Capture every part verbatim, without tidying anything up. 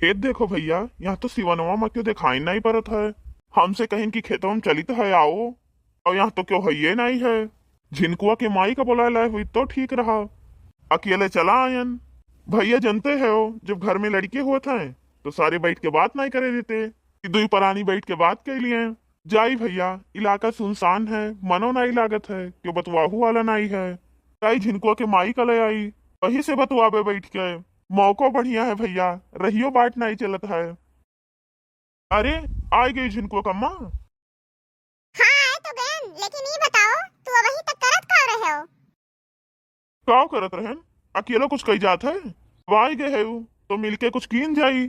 ए देखो भइया, यहाँ तो सिवनवा मा क्यों देखाई नाहीं परत है। हमसे कहिन कि खेतवा मा चलित है, आओ, अउर यहाँ तो क्यों हइये नाहीं है। झिनकुआ के माई का बोलाए लाए हुई तो ठीक रहा, अकेले चला आयन। भइया जनते हो, जब घर में लड़िके होत हैं तो सारे बैठ के बात नाहीं करे देते। ई दुई परानी बैठ के बात कइ लिहें। जाई भइया, इलाका सुनसान है, मनो नाहीं लागत है, क्यों बतवाहू वाला नाहीं है। जाई झिनकुआ के माई का ले आई, वहीं से बतवाबे बैठ के। मौको बढ़िया है भइया, रहियो बाट नाहीं चलत है। अरे, आइ गई झिनकुआ कम्मा। हाँ, आए तो गयन, लेकिन ई बताओ, तू अबहीं तक करत का रहे हो? काव करत रहेन? अकेला कुछ कही जात है? अब आइ गए है उ, तो मिलके कुछ कीन जाई।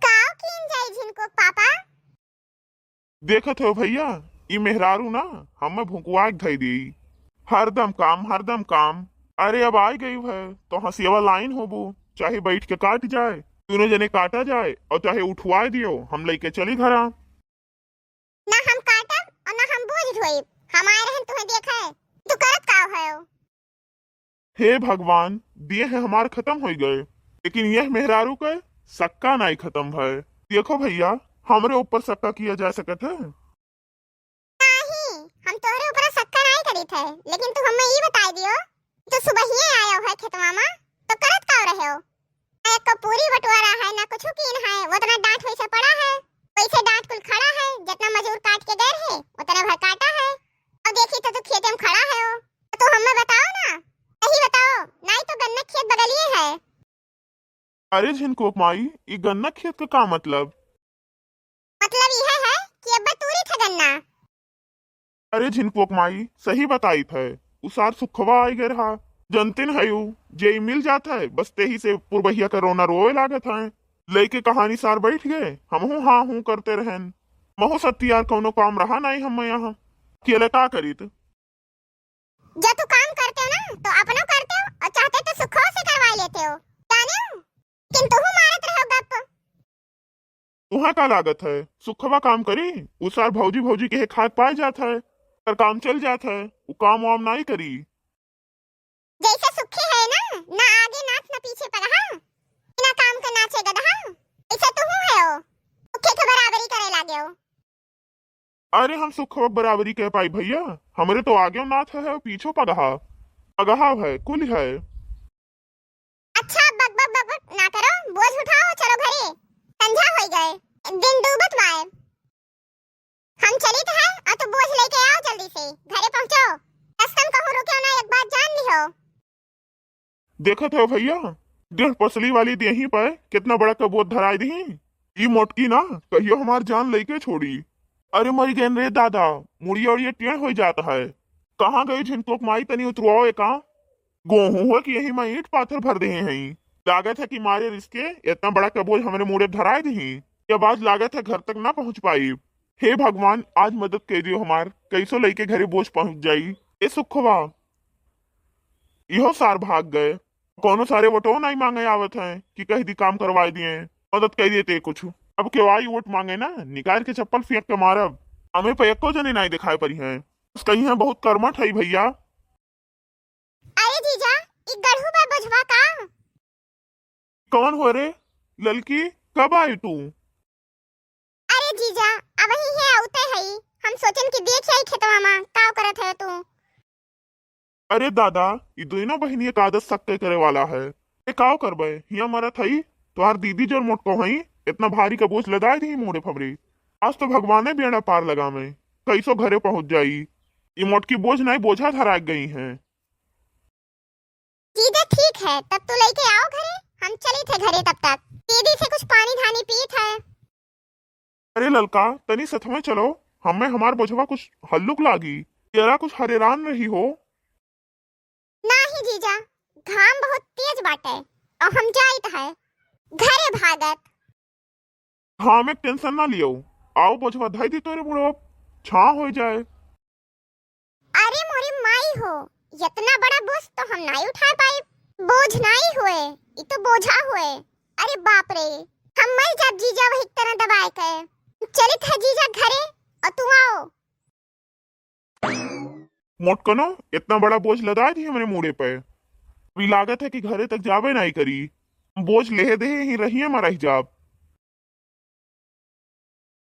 काव कीन जाई झिनकुआ के पापा? देखत हो भइया, ई मेहरारू ना हमें भुकुआ के धई दी। हरदम काम, हरदम काम। अरे अब आइ गई है, तो हंसियावा लाइन होबू, चाहे बैठ के काट जाए, दुनो जने काटा जाए, अउर चाहे उठवाए दियो, हम लइके चली घरा। ना हम काटब अउर ना हम बोझ ढोइब। हम आए रहन तुहें देखे, तू करत का हो? हे भगवान, दिए हैं हमार खतम होइ गए, लेकिन यह मेहरारू के सक्का नाहीं खतम भय। देखो भइया, हमरे ऊपर सक्का किया जा सकत है? नाहीं, हम तोहरे ऊपर सक्का नाहीं करित है, लेकिन तू हमें ई बताइ दियो, तू सुबहिये आयो है खेतवा मा, तो करत का रहे हो? एक पूरी बटोरा है, ना कुछ कीन है, उतना डांट वैसे पड़ा है, वैसे डांट कुल खड़ा है, जितना मजूर काट के गए रहे, उतना भर काटा है। अब देखी तो तू खेते में खड़ा है हो, तो तू हमें बताओ ना, सही बताओ, नाहीं तो गन्ना खेत बगलिए है। अरे झिनकुआ के माई, ई गन्ना खेत का का मतलब? मतलब यह है कि अब्बे तूरी थे गन्ना। अरे झिनकुआ के माई, सही बताइत है, उ सार सुखवा आइ गए रहा। जनतिन है उ, जे ई मिल जात है, बस तेही से पुरबहिया का रोना रोवे लागत है। लइके कहानी सार बैठ गए, हमहू हाँ हूँ करते रहन। महू सत्तियार कउनो काम रहा नाहीं हम यहाँ, अकेले का करीत? जो तू काम करते हो ना, तो अपनो करते हो अउर चाहते तो सुखो से करवा लेते हो, जाने हो? लेकिन तुहू मारत रहो गप। तुहा का लागत है, सुखवा काम करी? उ सार भौजी भौजी के खाए पाए जात है, पर काम चल जात है, उ काम वाम नाहीं करी। जैसे सुखी है ना, ना आगे नाच ना पीछे पगहा, बिना काम के नाचे गदहा, ऐसे तुहू है हो, सुखे के बराबरी करे लागे हो। अरे हम सुखवा बराबरी कह पाई भइया, हमरे तो आगे नाथ है, पीछो पगहा। पगहा है, कुल है। अच्छा, बक बक बक बक ना करो, बोझ उठाओ, चलो घरे, संझा होइ गए, दिन डूबत बाए। हम चलित है, अउर तू बोझ लइके आओ जल्दी से, घरे पहुँचो, रस्ता में कहूँ रुक्यो ना, एक बात जान लिहो। देखत हो भइया, डेढ़ पसली वाली देही पर कितना बड़ा कबोत धराइ दिही। ई मोटकी ना कहियो हमार जान लइके छोड़ी। अरे मरि गएन रे दादा, मुड़िया उड़िया टेढ़ होइ जात है। कहाँ गई झिनकुआ के माई, तनी उतरवाओ एका। गोहूँ हो कि यही मा ईंट पाथर भर देहे हई। लागत है कि मारे रिसके इतना बड़ा कबोत हमरे मुड़े धराइ दिही कि अब आज लागत है घर तक ना पहुँच पाई। हे भगवान, आज मदद कइ दियो हमार, कइसो लइके घरे बोझ पहुँच जाई। ए सुखवा, इहो सार भाग गए। कउनो सारे वोटो नाहीं माँगे आवत हैं कि कहि दी काम करवाइ दिए, मदद कइ दिए ते कुछ। अब केहू आई वोट माँगे ना, निकाल के चप्पल फेंक के मारब। हमें पे एको जने नाहीं देखाइ परिहैं। बस कहिहैं बहुत कर्मठ है भइया। अरे जीजा, ई गढ़ू बा बोझवा का? कौन हो रे ललकी, कब आई तू? अरे जीजा, अबही हे आउते हई, हम सोचन कि देख आई खेतवा मा, काव करत है तू? अरे दादा, ई दुइनो बहिनी एक आदत सक्के करे वाला है। ए काव करबे, हियाँ मरत हई, तोहार दीदी जोर मोटको हई, इतना भारी का बोझ लदाए दी मोड़े फबरे। आज तो भगवाने बेड़ा पार लगावे, कइसो घरे पहुँच जाई। ई मोटकी बोझ नाहीं बोझा धराए गई हैं। जीजा ठीक है, तब तू लइके आओ घरे, हम चली थे घरे तब तक। दीदी से कुछ पानी धानी पीत है। अरे ललका, तनी सथवे चलो, हमें हमार बोझवा कुछ हल्लुक लागी, तेरा कुछ हरेरान रही हो। नाही जीजा, घाम बहुत तेज बाटे, और हम जाइत है घरे भागत। घाम एक tension ना लियो, आओ बोझवा धई दी तोरे मुड़वा, छाँ हो जाए। अरे मोरी माई हो, इतना बड़ा बोझ तो हम नाई उठा पाई। बोझ नाई होए, ई तो बोझा होए। अरे बाप रे, हम मर जाब जीजा वही तरह दबाए के। चलित है जीजा घरे, और तू आओ। मोटकनो, इतना बड़ा बोझ लदा दी हमरे मूड़े पे। अभी लागत है कि घरे तक जाबे नाई करी। बोझ लेहे देहे ही रहिए मा रह जाब।